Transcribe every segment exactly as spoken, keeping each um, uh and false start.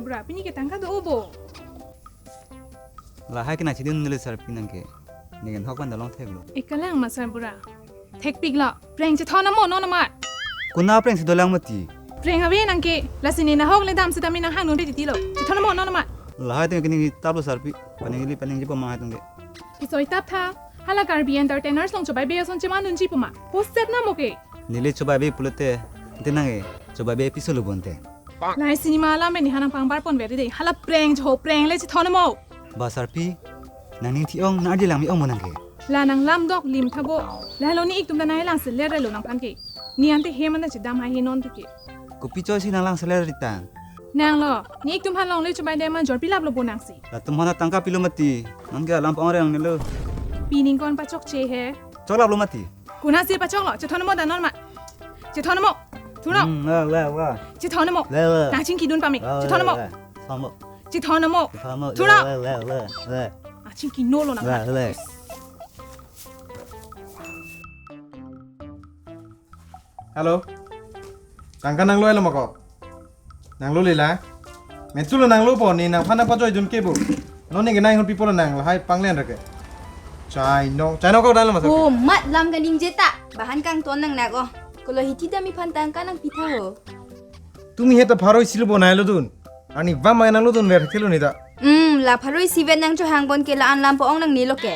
Bura, pini ke tangka do-o bo. Lahai ke nangchedun neli sarpi nang ke. Ningkan hok ban dalong theklo. Ikalang ma sarbura. Thekpiklo. Preng chethon amo non amat. Kona preng si dolang mati. Preng ave nang ke. Lasi ne nahok le dam setame nang hangdun pe titilo. Chethon amo non amat. Lahai teng ke ning taplo sarpi. Paningli paningjepo ma hai teng ke. Kisoi tap tha. Hala Karbi Entertainers along chobai be ason cheman dunji puma. Postet na mo ke. Neli chobai be pulote. Ante nang e. Chobai be episode lo bonte. Lahai cinema alam pen ni hanang pangbar pon veri de. Hala preng jo preng le chethon amo. Ba sarpi, nangning thi-ong, nang arje lang mi-ong mo nang ke. La nang lam dok lim tha bo. Lahelo ne ik tum ta nang lang seler lo nangphan ke. Ne ante hem anta chedam hai he non tu ke. Kopi choi si nang lang seler ritang. Nanglo, ne ik tum han long le chobai de man jor pilap lo bo nang si. Latum hana tangka pilo mati. Nang ke alam pang reng nelo. Pining kon pachokche he. Choklap lo mati. Kona si pachoklo, chethon amo da non ma. Chethon amo. Thuno. Hmm, la, la, la. Chethon amo. La, la. Nang chingkidun pame. La, la, chethon amo. La. Samo. Chethon amo. Samo. Thuno. La, la, la, la, la. Ah, chingkinolo nang. La, la. Hello. Tangka nanglo elo mako. Nanglo lela. Mentulo nanglo po ne nangphan nangpachoi dun ke bo. Non ne ke nang hon pipo nang lahai panglen reke. Chai no, chai no ko dalo masa. Oh, mat lam kaningje ta. Bahan kangton nang nak oh. Kolo hiti dam iphan tangka nangpi tha ho. Tumi heta pharo isi lo bonai lo dun. Ani bam mai nanglo dun ver thelo ne ta. Hmm, la pharo isi vet nang chohang bon ke la-an lam po-ong nangne lo ke.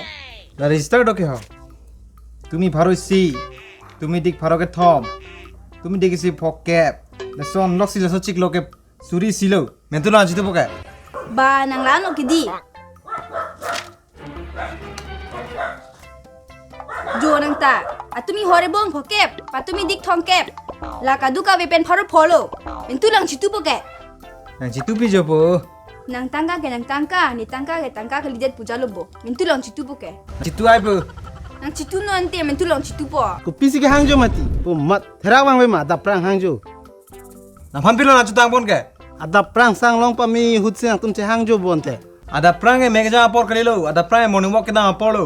La register do ke ho. Tumi pharo isi. Tumi dik pharo kethom. Tumi dik isi phokep. Lason lok si laso chiklo ke suri isi lo. Mentulo nangchitu po ke. Ba nang la-an lo ke di. Jo nang ta. Atumi hore bong phokep. Patumi dik thomkep. La kadu kave pen pharo pholo. Mentulo nangchitu po ke. Nangchitu pi jo po. Nang tangka ke nang tangka, ne tangka ke tangka kalidet puja lo bo. Mentulo nangchitu po ke. Chitu ai po. Nangchitu non te mentulo nangchitu po. Kopi si ke hangjo mati. Po mat therak vang ve ma adap prang hangjo. Nangphan pilo nangchutang pon ke. Adap prang sang long pame ahut si nangtum chehangjo bonte. Adap prang ke mek jang apor kalilo. Adap prang ke morning walk kedam apor lo.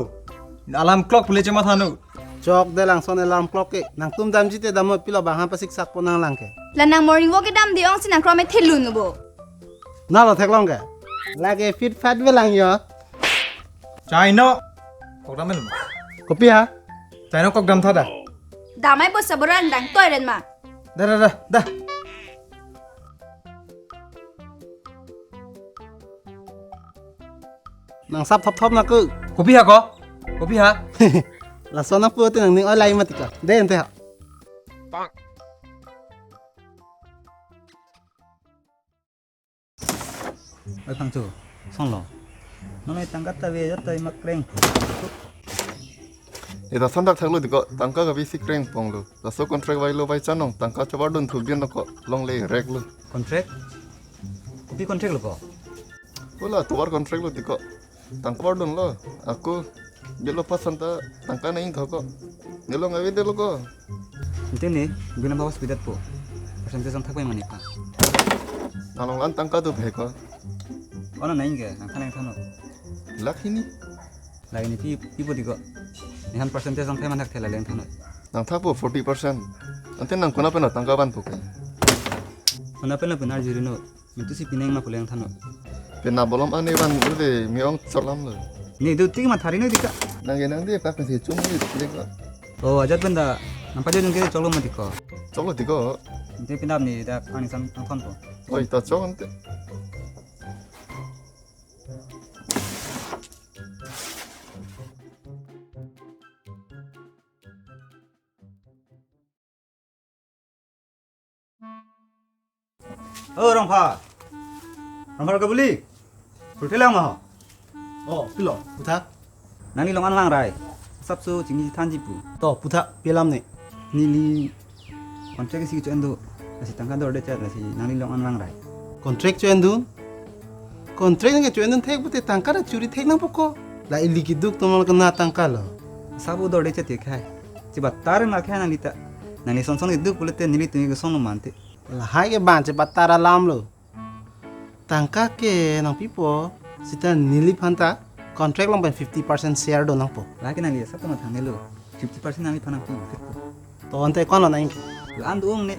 Alarm clock pule chematha nu. Chok de langson alarm clock ke. Nangtum damji te dam pilo bang ha pasik sak pon nang lang ke. La nang morning walk kedam de-ong si nang krom e thelun bo. Na lo theklong ke. Lake fit fat ve lang yo. Chai no. Kok dam lo. Kopi ha? Chai no kok dam tha da. Damai bo saboran dang toi ren ma. Da da da da. Nang sap thop thop na ke. Kopi ha ko? Kopi ha? Lason na pu te nangning oi lai mati ka. De ante ha. Oi Phangcho, song lo. Nonai tangka ta ve jat ta ima kreng. Eta sandak thaklo diko, tangka kave si kreng ponglo. Laso contract vailo vai chanong, tangka chabar dun thuk din ko, longle rek lo. Contract? Kopi contract lo ko? Wala, tovar contract lo diko. Tangka bar dunlo, ako bilo pasan ta tangka nang ingthok ko. Nelo ngavedetlo ko. Ante ne, bilang bawas bidat po. Percentage ang thakpai mani pa. Nalong lan tangka tu bhai ko. Ono nang ke, nang thanang thano. Lak hini. Lak hini pi, pi po diko. Nehan percentage ang thai manthak thela leng thano. Nang thak po forty percent. Ante nang kona pena tangka ban po ke. Kona pena pena juri no. Mintu si pineng ma puleng thano. Pena bolom ane ban ude mi-ong choklam lo. Ni do tik ma thari no dika. Nang ke nang de pak si chung ni dek lo. Oh, ajat benda. Nampak aja nungke choklo ma diko. Choklo diko. Ante pinap ni dak ani sam nang thon ko. Oi, ta chok ante. O Rongpha. Rongpha ke buli. Pulthelang ma ho. O, pilo, putha. Nangli long an vang rai. Sapso chingni thanji pu. To, putha, pelam ne. Neli contract si cho-en do. Lasi tangka dorde chat lasi nangli long an vang rai. Contract cho-en do. Contract nang ke cho-en dun thek pute tangka ra churi thek nang poko. La ili keduk tomal kena tangka lo. Sabo dorde chat te khai. Chebatar ma khai nangli ta. Nangli son son keduk pule te neli tungi ke son lo mante. Lahai ke ban chebatar alam lo. Tangka ke nangpipo. Sita neliphan ta contract long pen fifty percent share do nangpo. Lahai ke nangli sap tama thang lo. Fifty percent nangliphan nangpi. To ante kono nang. Lo an do-ong ne.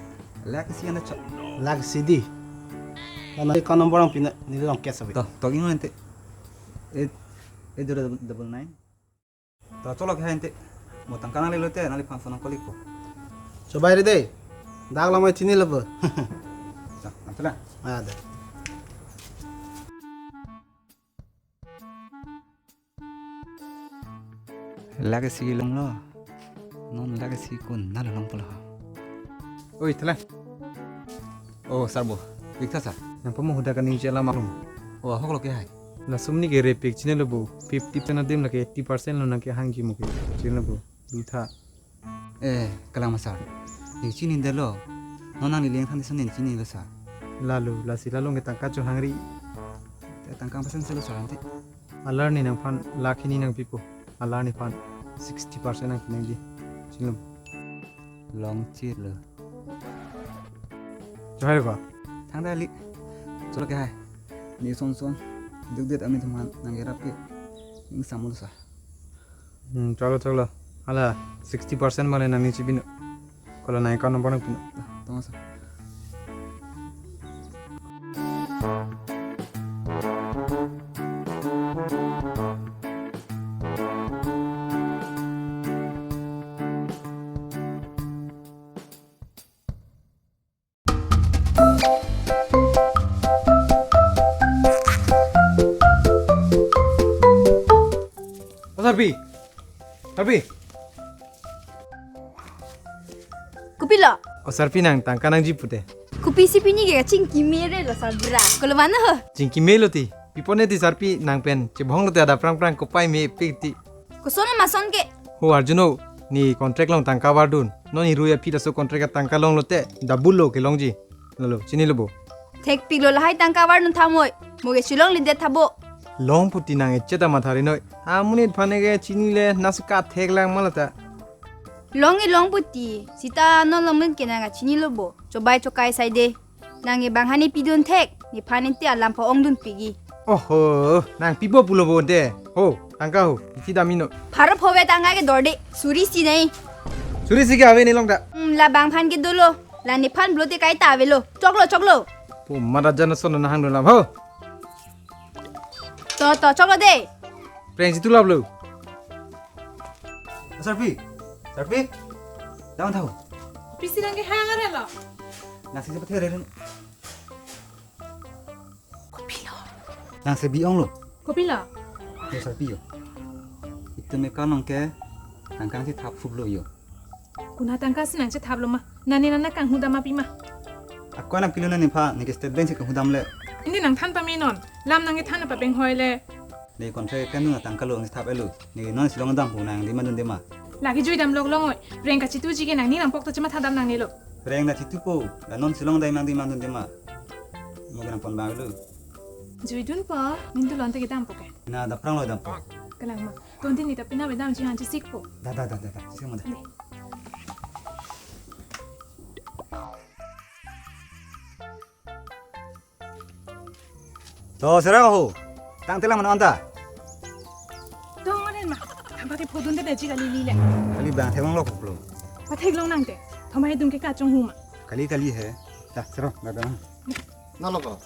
Lak si anda chok. Lak si di. Nangli account number nangpinang, neli long cash ave. To, to ingnon ante. Eight, eight zero double nine. To, cholo ke hai ante. Mo tangka nanglelo te, nangliphan phone nangkoli ko. Chobai re de. Dak lamai chinilo bo. To, nangtula. Ah, de. Lake si longlo. Non lake si kun nalo long pula. Oi, thala. Oh, sir bo. Big tha, sir. Nangpamo huda kaningje alam malum. Oh, ahok lo ke hai. Laso amonit ke repik chinilo bo. Fifty percent adim lake eighty percent lo nangkehangji mo ke. Chinilo bo. Big tha. Eh, kalang ma sir. Neli chinidetlo. Non nangli leng than dison neli chinilo sir. Lalo, lasi lalo nge tangka chohangri. Te tangka percent selo sir ante. Alarni nangphan lakh hini nangpipo. Alarniphan sixty percent nangpinangji. Chinilo. Long chirlo. Chohai ko. Thangta li. Cholo ke hai. Neli son son. Duk det amonit atum aphan nangkerap ke. Ning samul sir. Hmm, cholo, cholo. Hala, sixty percent mane nangning chibino. Kolo nang account number nangpino. Tong sir. O sarpi, sarpi. Kopilo? O sarpi nang tangka nangji pute. Kopisi pini ke chingki mere lo sabra. Kolo mano ho? Chingki melo ti. Pipone ti sarpi nang pen. Chebong lo ti ada prang prang kopai mepik ti. Koson ma son ke? Ho arjuno, ne contract along tangka vardun. Non iru ya phi laso contract atangka longlo te, double lo kelongji. Lalo, chinilo bo. Thekpiklo lahai tangka vardun thamoi. Mo ke chelongle det tha bo. Long puti nang echet amatha ri noi. Amonit aphan ke chinile nasuka thek lang malata. Long e long puti. Sita non longmen ke nang kachinilo bo. Chobai chokai sai de. Nang e bang hani pidun thek, nephan ente alam pho-ongdun pigi. Oho, nang pipo pulo bo ante. Ho, tangka ho, isi damnon. Pharo phove tangka ke dorde, suri isi nai. Suri isi ke ave ne long ta. Hmm, labang aphan ke dolo, la nephan pulote kaita avelo. Choklo, choklo. Po mada jana son nahang dun lam ho. To, to, choklo de. Preng si tulap lo. Sarpi, sarpi. Dam thau. Pisi nang ke hang are lo. Nasi seperti reren. Kopilo? Nang sebi ong lo. Kopilo? Yo sarpi yo. Itum e kanong ke tangka si thap phup lo yo. Kuna tangka si nang si thap lo ma? Nani nana kanghudam ma pima? Ako nang pilo nani pha, neke State Bank si kanghudam le. Indi nang than pamenon. Lam nang ke than pa bank hoi le. Ne contract kan nung tangka lo nang si thap elo. Ne non si longdam pu nang di ma dun de ma. Lagi jui damlok long oi. Preng kachituji ke nangning nangpok to chima thadam nangnelo. Preng na chitu po. La non si longdam nang di ma dun de ma. Mo ke nangpon bang lo. Juidun po, ning dulon te kedam po ke. Na da prang lo dam po. Kalang ma. Ton tin ni ta pina bedam ji han ji sik po. Da, da, da, da, da. Sik mo da. Ni. To, serang ho. Tangte lang mane anta. Dong aren ma. Thamba te phodun te daji kali lile. Kali bang thek long lok plo. Pathek long nangte. Thomai dum ke kachong huma. Kali kali he. Ta, serang, da, da. Na lok.